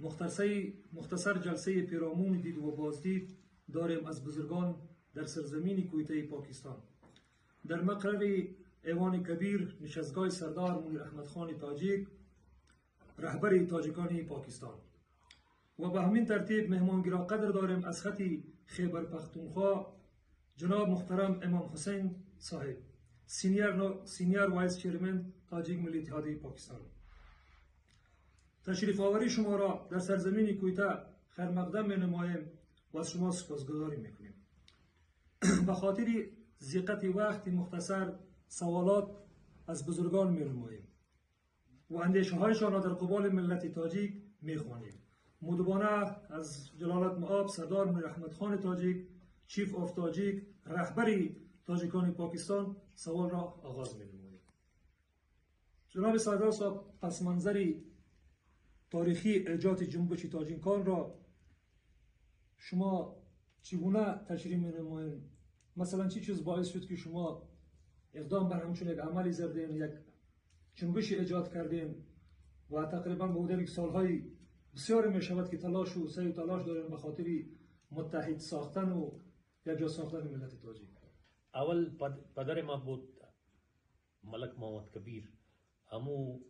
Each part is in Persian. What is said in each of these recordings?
مختصر جلسه پیرامون دید و بازدید داریم از بزرگان در سرزمین کویته پاکستان در مقر ایوان کبیر نشستگاه سردار منیر احمد خان تاجیک، رهبر تاجیکان پاکستان. و به همین ترتیب مهمان قدر داریم از خط خیبر پختونخوا، جناب محترم امام حسین صاحب، senior vice chairman تاجیک ملی اتحادیه پاکستان. تشریف آوری شما را در سرزمین کویته خیر مقدم می نماییم و از شما سپاسگزاری میکنیم. به خاطر ضیقت وقت مختصر سوالات از بزرگان می نماییم و اندیشه هایشان را در قبال ملت تاجیک می خوانیم. مودبانه از جلالت مآب سردار منیر احمد خان تاجیک، chief of تاجیک، رهبری تاجیکان پاکستان، سوال را آغاز می نماییم. جناب سردار صاحب، پس منظر تاریخی ایجاد جنبش تاجیکان را شما چگونه تشریح می نمایید؟ مثلا چی چیز باعث شد که شما اقدام بر همچون یک عملی زدین، یک جنبش ایجاد کردین و تقریبا به حدود سالهای بسیاری می شود که تلاش و سعی و تلاش داریم به خاطر متحد ساختن و یکجا ساختن ملت تاجیک؟ اول پدر ما بود، ملک محمد کبیر، همو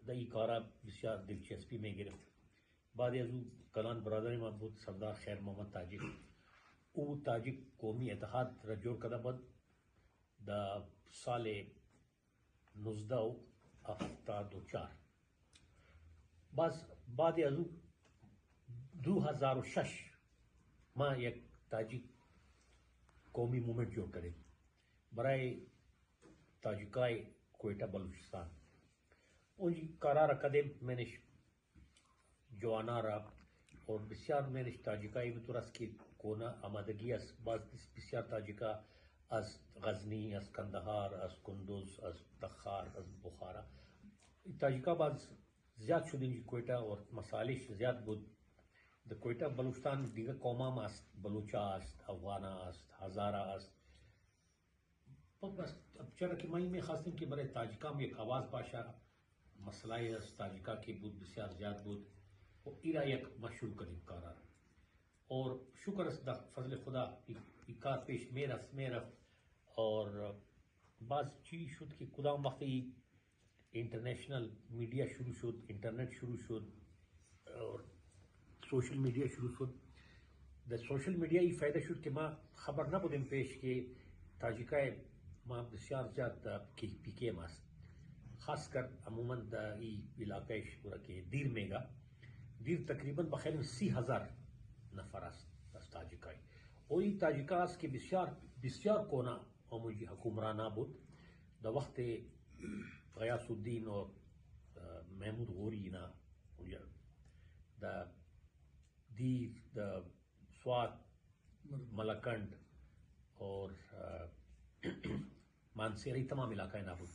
در این کارا بسیار دلچسپی می گرفت. بعد از او کلان برادر ما بود، سردار خیر محمد تاجیک، او تاجیک قومی اتحاد را جور کرده بود در سال 1974. باز بعد از او 2006 ما یک تاجیک قومی movement جور کردیم برای تاجیکای کویتا بلوچستان. اونجی کارا را کردیم، منش جوانا را اور بسیار منش تاجیکای بطور است که کونه آمادگی است. باز بسیار تاجیکا از غزنی، از کندهار، از کندوز، از تخار، از بخارا، تاجیکا باز زیاد شد اینجی کویتا اور مسالش زیاد بود. د کویتا بلوچستان دیگه قومام است، بلوچا است، افغانا است، هزارا است. بس چرا که ما می خواستیم که برای تاجیکام یک آواز باشه، مسئله از تاجیکا که بود بسیار زیاد بود و ایرا یک مشروع کردیم کارا اور شکر است در فضل خدا ای کار پیش میرفت. اور باز چی شد که کدام وقت ای international media شروع شد، اینترنت شروع شد اور social media شروع شد. د social media ای فایده شد که ما خبر نبودیم پیش که تاجیکای ما بسیار زیاد KPK ماست، خاص کر عموما د ای علاقه که دیر میگا دیر تقریبا بخیر 30,000 نفر است از تاجیکای. او ای تاجیکا است که بسیار بسیار کونا اموجی حکمرانا بود د وقت غیاث الدین و محمود غوری نه د دیر، د سوات، ملکند اور مانسیری تمام علاقه نبود.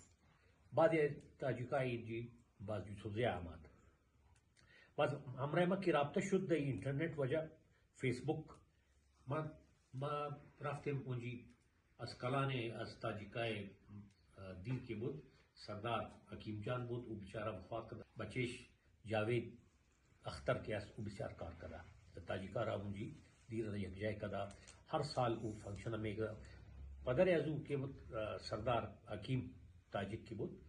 بعد تاجیکای جی باز یوسفزی آمد، باز همراه ما کی رابطه شد د اینترنت وجه فیسبوک. ما رفتیم اونجی از کلان از تاجیکای دیر که بود سردار حکیم جان بود، او بیچاره وفات کرد. بچهش جاوید اختر که است او بسیار کار کرده تاجیکا را اونجی دیر را یک جای کرده، هر سال او function میگه. پدر از او که بود سردار حکیم تاجیک که بود،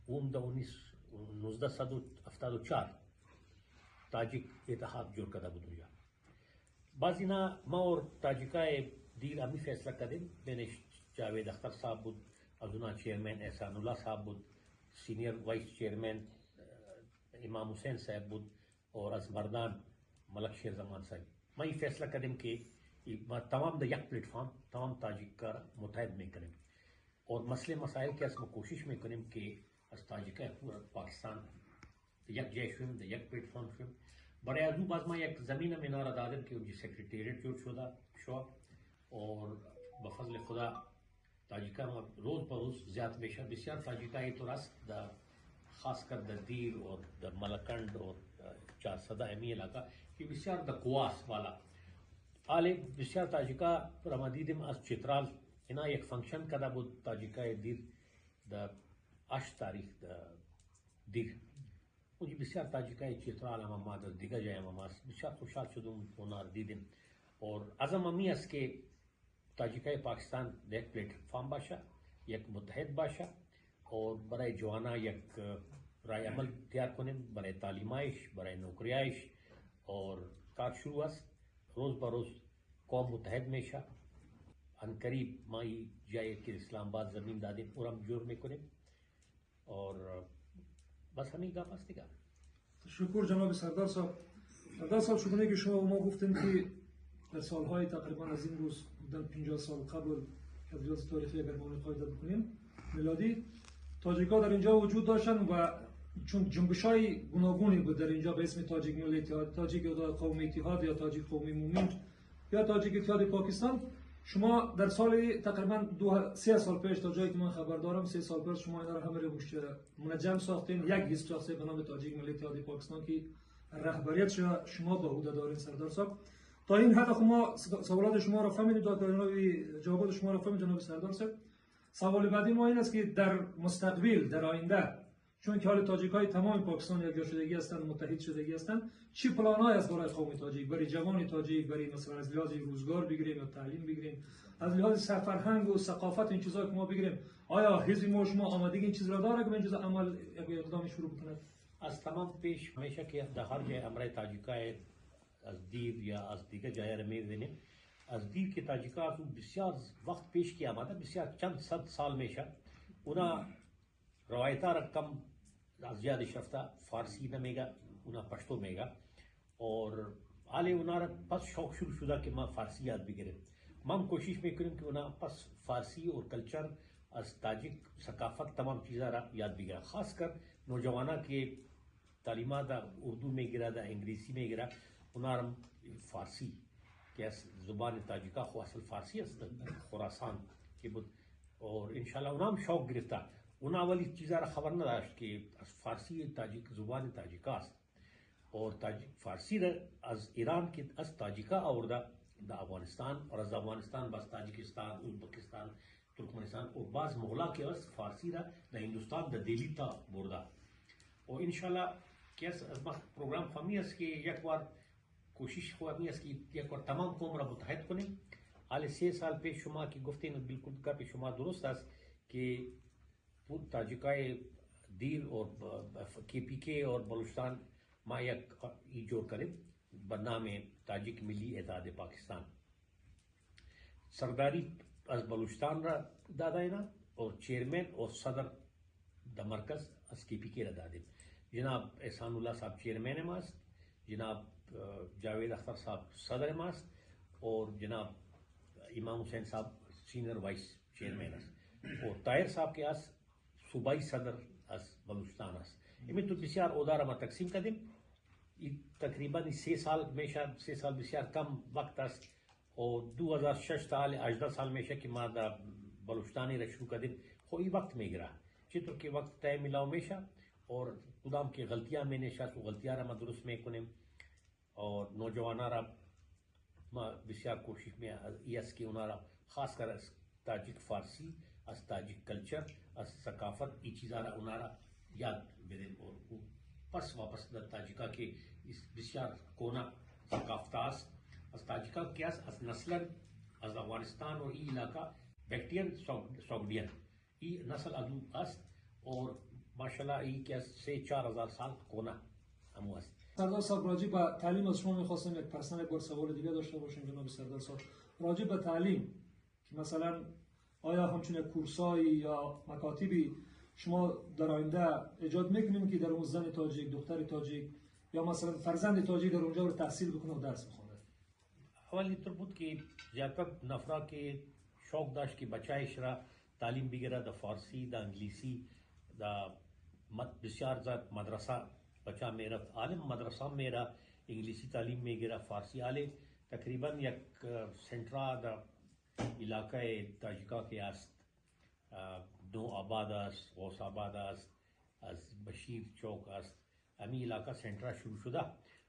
او هم د 1974 تاجیک اتحاد جور کرده بود اونجا. باز اینا ما اور تاجیکای دیر امی فیصله کردیم، بینش جاوید اختر صاحب بود، از اونا chairman احسان الله صاحب بود، senior vice chairman امام حسین صاحب بود اور از مردان ملک شیر زمان صاحب. ما این فیصله کردیم که ما تمام د یک پلیٹفارم تمام تاجیک کار متحد میکنیم اور مسئله مسائل که از ما کوشش میکنیم که از تاجیکای پورا پاکستان یک جای شویم، د یک پلیٹفارم شویم. برای از او باز ما یک زمین مینا را دادیم که اونجا secretariat جور شده شو اور بفضل خدا تاجیکا ما روز به روز زیاد میشه. بسیار تاجیکای تو است د خاص کر د دیر اور د ملکند اور چارسده امی علاقه که بسیار د قواس والا آله بسیار تاجیکا را ما دیدیم از چترال اینا یک function کده بود تاجیکای دیر د 8 تاریخ د دیر اونجا بسیار تاجیکای چترال هم آمد، از دیگه جای هم آمد. بسیار خوشحال شدم اونا رو دیدیم. اور عزم همی است که تاجیکای پاکستان یک پلتفرم باشه، یک متحد باشه اور برای جوانا یک رای عمل تیار کنیم، برای تعلیمایش، برای نوکریایش. اور کار شروع است، روز به روز قوم متحد میشه. ان قریب ما جای که اسلام آباد زمین دادیم اور هم جور میکنیم اور بس همین گپ است دیگه. تشکر جناب سردار صاحب. سردار صاحب، چگونه که شما ما گفتیم که در سالهای تقریبا از این روز در 50 سال قبل که از لحاظ تاریخی اگر ما قاعده بکنیم میلادی، تاجیک‌ها در اینجا وجود داشتن و چون جنبش‌های گوناگونی بود در اینجا به اسم تاجیک ملی اتحاد، تاجیک قومی اتحاد یا تاجیک قومی movement یا تاجیک اتحاد پاکستان. شما در سال تقریبا 3 سال پیش تا جایی که من خبر دارم 3 سال پیش شما اینا رو همه رو منجم ساختین، یک حزب ساختین به نام تاجیک ملی اتحاد پاکستان که رهبریت شما به عهده دارین سردار صاحب. تا این حد خب ما سوالات شما رو فهمیدیم، تا جوابات شما رو فهمیدیم جناب سردار صاحب. سوال بعدی ما این است که در مستقبل، در آینده، چون که حال تاجیک‌های تمام پاکستان یکجا شدگی هستند، متحد شدگی هستند، چی پلان‌های است برای قوم تاجیک، برای جوان تاجیک، برای مثلا از لحاظ روزگار بگیریم یا تعلیم بگیریم، از لحاظ فرهنگ و ثقافت این چیزا که ما بگیریم، آیا حزب ما شما آمادگی این چیز را داره که این چیزا عمل اقدامی شروع بکنه؟ از تمام پیش همیشه که در هر جای امرای تاجیکای از دیر یا از دیگه جای را می‌بینیم، از دیر که تاجیکا بسیار وقت پیش کی آمده، بسیار چند صد سال میشه، اونا روایتا را کم از یادش رفته، فارسی نمیگه، اونا پشتو میگه. اور حالی اونا را پس شوق شروع شده که ما فارسی یاد بگیریم. ما هم کوشش میکنیم که اونا پس فارسی اور culture از تاجیک ثقافت تمام چیزا را یاد بگیره، خاص کر نوجوانا که تعلیمات اردو میگیره، دا انگلیسی میگیره، اونا را فارسی که از زبان تاجیکا خو اصل فارسی است، خراسان که بود، اور انشالله اونا هم شوق گرفته. اونا اولی چیزا را خبر نداشت که از فارسی تاجیک زبان تاجیکا است، اور تاجیک فارسی را از ایران که از تاجیکا آورده در افغانستان، اور از افغانستان باز تاجیکستان، ازبکستان، ترکمنستان، اور باز مغلا که از فارسی را در هندوستان در دلی تا برده. و انشالله که از ما پروگرام خواهی است که یک بار کوشش خواهی است که یک بار تمام قوم را متحد کنیم. حال 3 سال پیش شما که گفتین بالکل گپ شما درست است که پور تاجیکای دیر اور کے پی کے اور بلوچستان ما یک ای جور کریم به نام تاجیک ملی اتحاد پاکستان. سرداری از بلوچستان را داده اور چیئرمین اور صدر د مرکز از کے پی کے را دادیم. جناب احسان الله صاحب چیئرمین ماست، جناب جاوید اختر صاحب صدر ماست، اور جناب امام حسین صاحب senior vice chairman است، اور طاهر صاحب که از صوبائی صدر از بلوچستان است. امی تو بسیار عہدہ را ما تقسیم کردیم. تقریبا 3 سال میشه، 3 سال بسیار کم وقت است، اور 2006 تا 18 سال میشه که ما در بلوچستانی را شروع کردیم. خو این وقت میگیره، چطور که وقت طے ملاو میشه اور کدام که غلطیاں میں نشست و غلطیاں را ما درست میکنیم، اور نوجوانا را ما بسیار کوشش میں یہ است که اونا را خاص کر از تاجیک فارسی، از تاجیک culture، از ثقافت ای چیزا را اونا را یاد بدیم، اور او پس واپس در تاجیکا که بسیار کونا ثقافت است. از تاجیکا که است از نسلا از افغانستان و ای علاقہ بیکٹین سوگڈین ای نسل از او است، اور ماشاءالله ای که از 3-4 هزار سال کونا همو است. سردار صاحب، راجع به تعلیم از شما میخواستم یک پرسن، یک بار سوال دیگه داشته باشیم جناب سردار صاحب. راجع به تعلیم که مثلا آیا همچون کورسایی یا مکاتبی شما در آینده ایجاد میکنیم که در اون زن تاجیک، دختر تاجیک یا مثلا فرزند تاجیک در اونجا رو تحصیل بکنه و درس بخونه؟ اول اینطور بود که زیادتر نفرا که شوق داشت که بچه‌اش را تعلیم بگیره در فارسی، در انگلیسی، در بسیار زیاد مدرسه بچه میرفت، عالم مدرسه میره انگلیسی تعلیم میگیره، فارسی عالم تقریبا یک سنترا در علاقه تاجیکا که است، دو آباد است، غوث آباد است، از بشیر چوک است، امی علاقه سنترا شروع شده.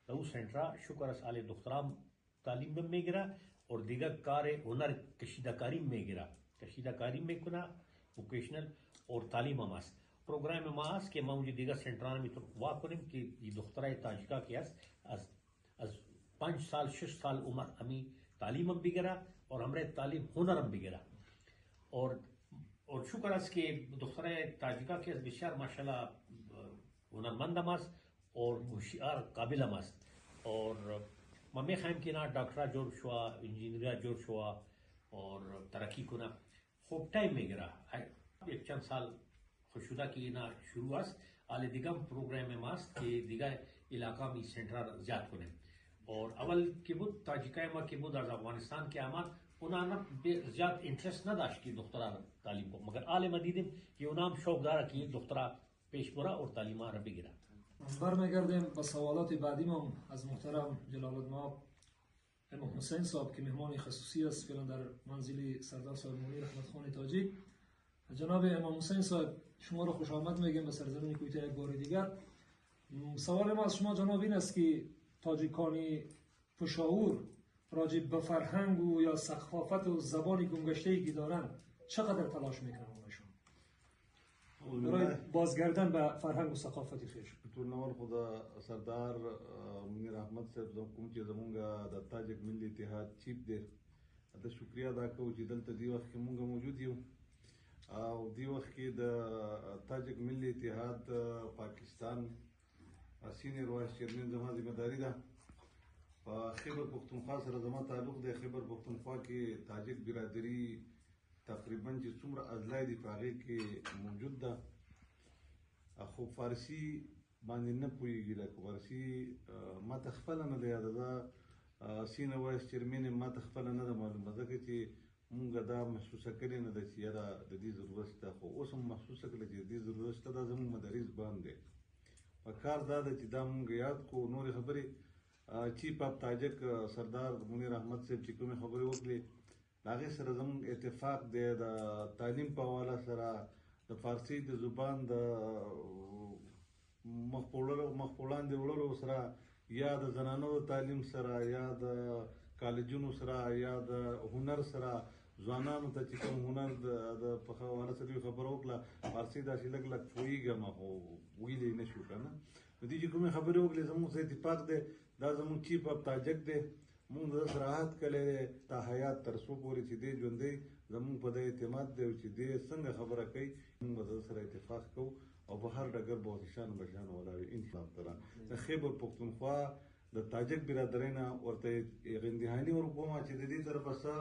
در او سنترا شکر است عالی دخترام تعلیم میگیره اور دیگر کار هنر کشیده کاری میگیره، کشیده کاری میکنه vocational اور تعلیم هم است. پروگرام ما است که ما اونجا دیگه سنتران میتون وا کنیم که این دخترای تاجیکا که است از 5 سال 6 سال عمر امی تعلیم هم بگیره اور همراه تعلیم هنر هم بگیره. اور شکر است که دخترای تاجیکا که است بسیار ماشاءالله هنرمند هم است اور هوشیار قابل هم است. اور ما میخوایم که اینا ډاکټرا جوړ شوه، انجینریا جوړ شوه اور ترقی کنه. خوب time میگیره، یک چند سال خوشوده که اینا شروع است. حال دیگه پروگرام ما است که دیگه علاقه می center زیاد کنیم. اور اول که بود تاجیکای ما که بود از افغانستان که آمد، اونا نه زیاد interest نداشت که دخترا تعلیم کنه، مگر حال ما دیدیم که اونا هم شوق داره که دخترا پیش بره اور تعلیم را بگیره. برمیگردیم به سوالات بعدی ما از محترم جلالتمآب امام حسین صاحب که مهمان خصوصی است فعلا در منزل سردار صاحب منیر احمد خان تاجیک. جناب امام حسین صاحب، شما رو خوش آمد میگیم به سرزمین کویته یک بار دیگر. سوال ما از شما جناب این است که تاجیکانی پشاور راجع به فرهنگ و یا ثقافت و زبان گمگشته‌ای که دارن چقدر تلاش میکنن اونشون برای بازگردن به فرهنگ و ثقافت خویش؟ ټول اول خو د سردار منیر احمد صاحب کوم چې زمونږ د تاجک ملي اتحاد chief دی، د شکریه ادا کوو چې دلته دې وخت کې مونږ موجود یو او دې وخت کې د تاجک ملي اتحاد پاکستان senior vice chairman زما ذمه داري ده. په خیبر پښتونخوا سره زما تعلق دی. خیبر پښتونخوا کې تاجک برادري تقریبا چې څومره اضلاع دي په هغې کې موجود ده، خو فارسي باندې نه پوهېږي. لکه فارسي ما ته خپله نه ده یاده، دا senior vice chairman ما ته خپله نه ده معلومه، ځکه چې مونږ دا محسوسه کړې نه ده چې یاره د دې ضرورت شته، خو اوس هم محسوسه کړله چې د دې ضرورت شته. دا زموږ مداري زبان دی، په کار دا ده چې دا مونږ یاد کړو. نورې خبرې chief of تاجک سردار منیر احمد صاحب چې کومې خبرې وکړې د هغې سره زموږ اتفاق دی. د تعلیم په حواله سره د فارسي د زبان د مخ په وړاندې وړلو سره، یا د زنانو د تعلیم سره، یا د کالجونو سره، یا د هنر سره، ځوانانو ته چې کوم هنر د په حواله سره یې خبره وکړه. فارسي داسې لږ لږ پوهېږم خو ویلی نه شو که نه. نو دې چې کومې خبرې وکړې زموږ سره اتفاق دی. دا زموږ chief of تاجک دی، موږ د ده سره عهد کړی دی تا حیات تر څو پورې چې دی ژوندی زموږ په دې اعتماد دی چې دی څنګه خبره کوي موږ به د ده سره اتفاق کوو او په هر ډګر به ورته شان به شان ولاړ وي ان شاء الله تعالی. د خیبر پښتونخوا د تاجک برادرۍ نه ورته غندهاني ورکوم چې د دې طرفه څه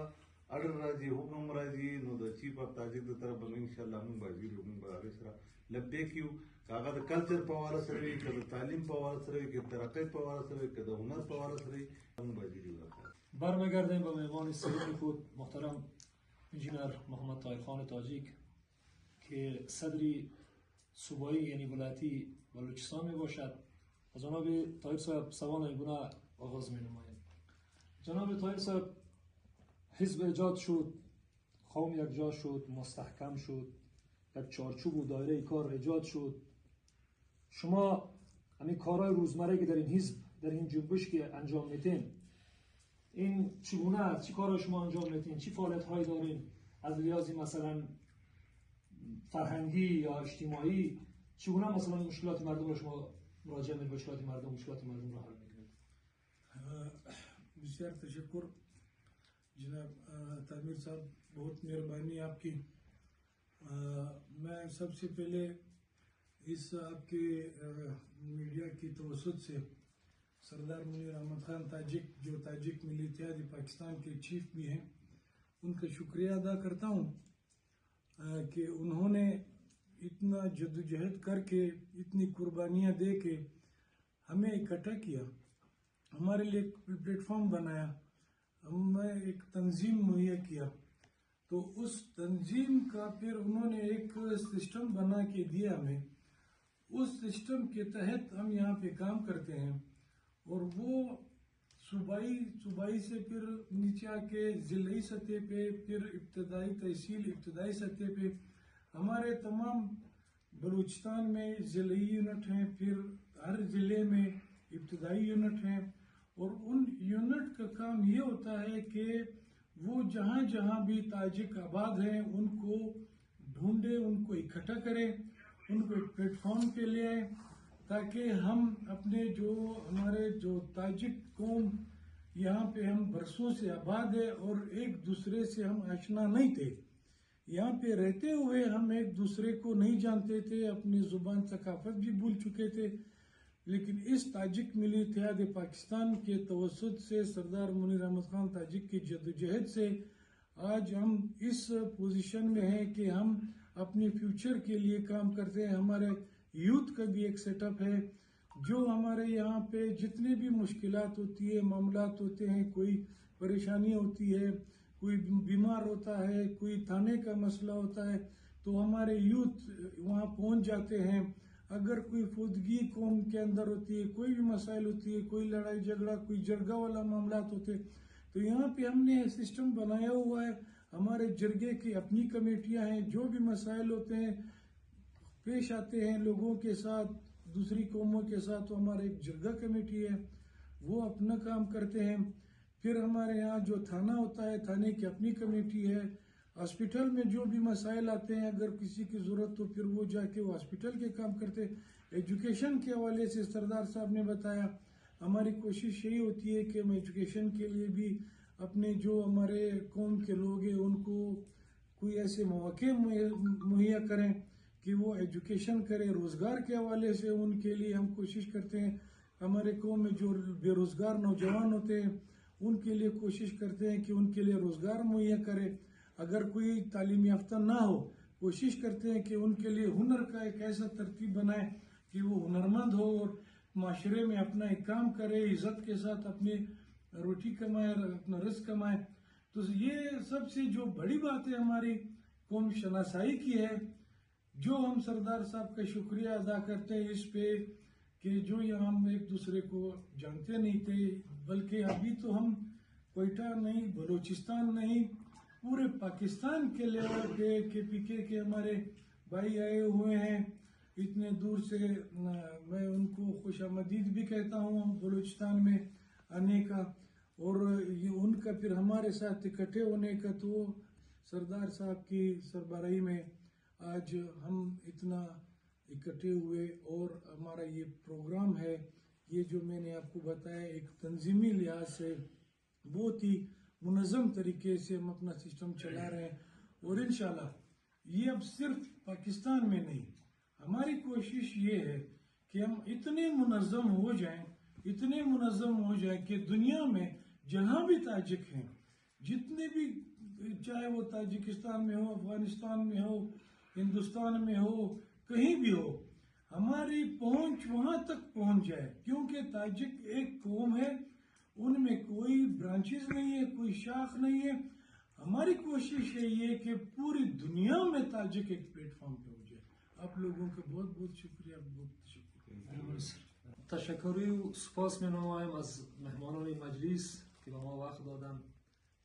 order راځي، حکم راځي، نو د chief of تاجک د طرفه نو ان شاء الله موږ به حاضر یو، موږ به هغې سره لبیک یو. که هغه د culture په حواله سره وي، که د تعلیم په حواله سره وي، که د ترقۍ په حواله سره وي، که د هنر په حواله سره وي، موږ به حاضر یو. برمیگردیم به مهمان سوم خود محترم انجینر محمد طاهر خان تاجیک که صدری صوبایی یعنی ولایتی بلوچستان می باشد. از جناب طاهر صاحب سوال اینگونه آغاز می نماییم. جناب طاهر صاحب، حزب ایجاد شد، قوم یکجا شد، مستحکم شد، یک چارچوب و دایره کار ایجاد شد. شما همین کارهای روزمره که در این حزب، در این جنبش که انجام میتین، این چگونه است؟ چی کارهای شما انجام میتین؟ چی فعالیت هایی دارین از لحاظ مثلا فرهنگی یا اجتماعی؟ چگونه مثلا مشکلات مردم رو شما مراجعه می‌کنید، مشکلات مردم، مشکلات مردم رو حل میکنید؟ بسیار تشکر جناب तामीर साहब, बहुत मेहरबानी आपकी। मैं सबसे पहले इस आपके मीडिया की तवसुत से सरदार मुनीर अहमद खान ताजिक, जो ताजिक मिली इत्तेहाद पाकिस्तान के चीफ भी हैं, उनका शुक्रिया अदा करता हूँ कि उन्होंने इतना जद्दोजहद करके, इतनी कुर्बानियाँ दे के हमें इकट्ठा किया, हमारे लिए एक प्लेटफॉर्म बनाया, हमें एक तंजीम मुहैया किया। तो उस तंजीम का फिर उन्होंने एक सिस्टम बना के दिया हमें। उस सिस्टम के तहत हम यहाँ पे काम करते हैं और वो सूबाई से फिर नीचे आके ज़िलई सतह पे, फिर इब्तदाई तहसील, इब्तदाई सतह पे हमारे तमाम बलूचिस्तान में ज़िलई यूनिट हैं, फिर हर ज़िले में इब्तदाई यूनिट हैं। और उन यूनिट का काम ये होता है कि वो जहाँ जहाँ भी ताजिक आबाद हैं उनको ढूंढे, उनको इकट्ठा करें उनको एक प्लेटफॉर्म पे ले आए ताकि हम अपने जो हमारे जो ताजिक कौम यहाँ पे हम बरसों से आबाद है और एक दूसरे से हम आशना नहीं थे, यहाँ पे रहते हुए हम एक दूसरे को नहीं जानते थे, अपनी ज़ुबान सकाफत भी भूल चुके थे। लेकिन इस ताजिक मिली इत्तेहाद पाकिस्तान के तवस्सुत से, सरदार मुनीर अहमद खान ताजिक की जद्दोजहद से आज हम इस पोजीशन में हैं कि हम अपने फ्यूचर के लिए काम करते हैं। हमारे यूथ का भी एक सेटअप है जो हमारे यहाँ पे जितने भी मुश्किलात होती है, मामलात होते हैं, कोई परेशानी होती है, कोई बीमार होता है, कोई थाने का मसला होता है, तो हमारे यूथ वहाँ पहुँच जाते हैं। अगर कोई फौदगी कौम के अंदर होती है, कोई भी मसाइल होती है, कोई लड़ाई झगड़ा, कोई जरगा वाला मामलात होते, तो यहाँ पे हमने सिस्टम बनाया हुआ है। हमारे जरगे की अपनी कमेटियाँ हैं, जो भी मसाइल होते हैं पेश आते हैं लोगों के साथ, दूसरी कौमों के साथ, तो हमारे एक जरगा कमेटी है, वो अपना काम करते हैं। फिर हमारे यहाँ जो थाना होता है, थाने की अपनी कमेटी है। हॉस्पिटल में जो भी मसाइल आते हैं, अगर किसी की ज़रूरत तो फिर वो जाके वो हॉस्पिटल के काम करते हैं। एजुकेशन के हवाले से सरदार साहब ने बताया, हमारी कोशिश यही होती है कि हम एजुकेशन के लिए भी अपने जो हमारे कौम के लोग हैं उनको कोई ऐसे मौके मुहैया करें कि वो एजुकेशन करें। रोज़गार के हवाले से उनके लिए हम कोशिश करते हैं। हमारे कौम में जो बेरोज़गार नौजवान होते हैं उनके लिए कोशिश करते हैं कि उनके लिए रोज़गार मुहैया करें। अगर कोई तालीम याफ्ता ना हो, कोशिश करते हैं कि उनके लिए हुनर का एक ऐसा तरतीब बनाए कि वो हुनरमंद हो और माशरे में अपना एक काम करे, इज़्ज़त के साथ अपनी रोटी कमाए, अपना रिस्क कमाए। तो ये सबसे जो बड़ी बात है हमारी कौम शनासाई की है, जो हम सरदार साहब का शुक्रिया अदा करते हैं इस पे कि जो यहाँ हम एक दूसरे को जानते नहीं थे, बल्कि अभी तो हम कोयटा नहीं, बलूचिस्तान नहीं, पूरे पाकिस्तान के लेवल पे केपीके के हमारे भाई आए हुए हैं इतने दूर से। मैं उनको खुशामदीद भी कहता हूँ बलूचिस्तान में आने का, और ये उनका फिर हमारे साथ इकट्ठे होने का। तो सरदार साहब की सरबराही में आज हम इतना इकट्ठे हुए और हमारा ये प्रोग्राम है, ये जो मैंने आपको बताया, एक तंजीमी लिहाज से बहुत ही मुनज़्ज़म तरीके से हम अपना सिस्टम चला रहे हैं। और इंशाल्लाह ये अब सिर्फ पाकिस्तान में नहीं, हमारी कोशिश ये है कि हम इतने मुनज़्ज़म हो जाएं, इतने मुनज़्ज़म हो जाएं कि दुनिया में जहाँ भी ताजिक हैं, जितने भी, चाहे वो ताजिकिस्तान में हो, अफगानिस्तान में हो, हिंदुस्तान में हो, कहीं भी हो, हमारी पहुंच वहां तक पहुंच जाए। क्योंकि ताजिक एक कौम है, उनमें कोई ब्रांचेस नहीं है, कोई शाख नहीं है। हमारी कोशिश है ये कि पूरी दुनिया में ताजिक एक प्लेटफॉर्म पे हो जाए। आप लोगों का बहुत बहुत शुक्रिया, बहुत शुक्रिया। تشکری و سپاس می‌نمایم از مهمانان مجلس که به ما وقت دادن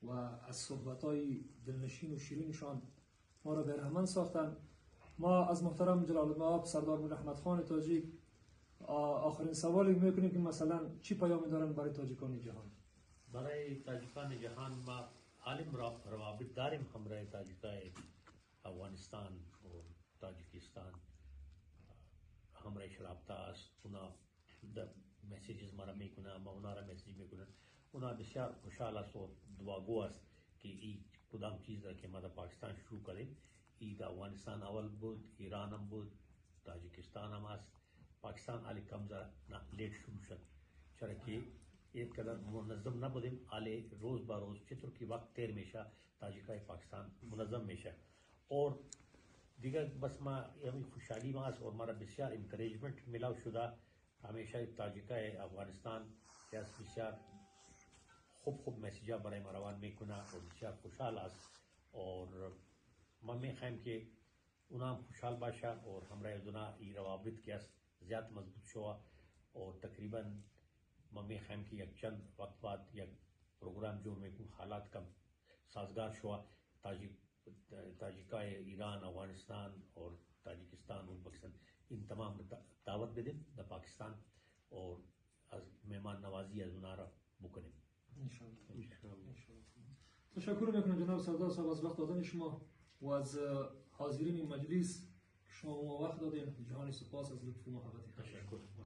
و از صحبت‌های دلنشین و شیرینشان ما را بهرهمند ساختند. ما از محترم جلال‌مآب سردار منیر احمد خان تاجیک آخرین سوالی میکنیم که مثلا چی پیامی دارن برای تاجیکان جهان؟ برای تاجیکان جهان ما عالم روابط داریم همراه تاجیکای افغانستان و تاجیکستان، همراهش رابطه است. اونا messages ما را میکنه، ما اونا را message میکنن. اونا بسیار خوشحال است و دعاگو است که ای کدام چیز را که ما در پاکستان شروع کردیم، ای در افغانستان اول بود، ایران هم بود، تاجیکستان هم است. پاکستان حالی کم ذرا late شروع شد، چرا که اینقدر منظم نبودیم. حالی روز با روز چطور که وقت تیر میشه تاجیکای پاکستان منظم میشه. اور دیگر بس ما یعنی خوشحالی ما است اور ما را بسیار encouragement ملاو شده. همیشه تاجیکای افغانستان که است بسیار خوب خوب message ا برای ما روان میکنه و بسیار خوشحال است. اور ما میخوایم که اونا هم خوشحال باشه اور همراه از اونا ای روابط که است زیاد مضبوط شوه. اور تقریبا ما میخوایم که یک چند وقت بعد یک پروگرام جور میکنیم، حالات کم سازگار شوه، تاجیکای ایران، افغانستان اور تاجیکستان، ازبکستان این تمام دعوت بدیم در پاکستان اور از مهمان نوازی از اونا را بکنیم. انشالله. تشکر میکنم جناب سردار صاحب از وقت دادن شما و از حاضرین مجلس که شما شما ما وقت دادین. جهانی سپاس از لطف و محبت. تشکر.